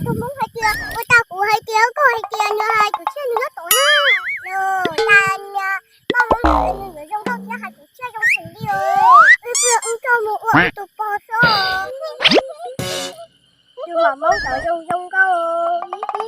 tug Hmoob hais tias, ua tau kuv hais tias koj hais tias nws hais tus tsiaj nws nyob tod na. Yog tas niag Nkauj Hmoob ntawd nws yuav zoo nkauj thiab hais tus tsiaj zoo heev li os. Wb pw wb coj mus ua wb tus pog xwb. Tus maum Hmoob tod zoo zoo nkauj.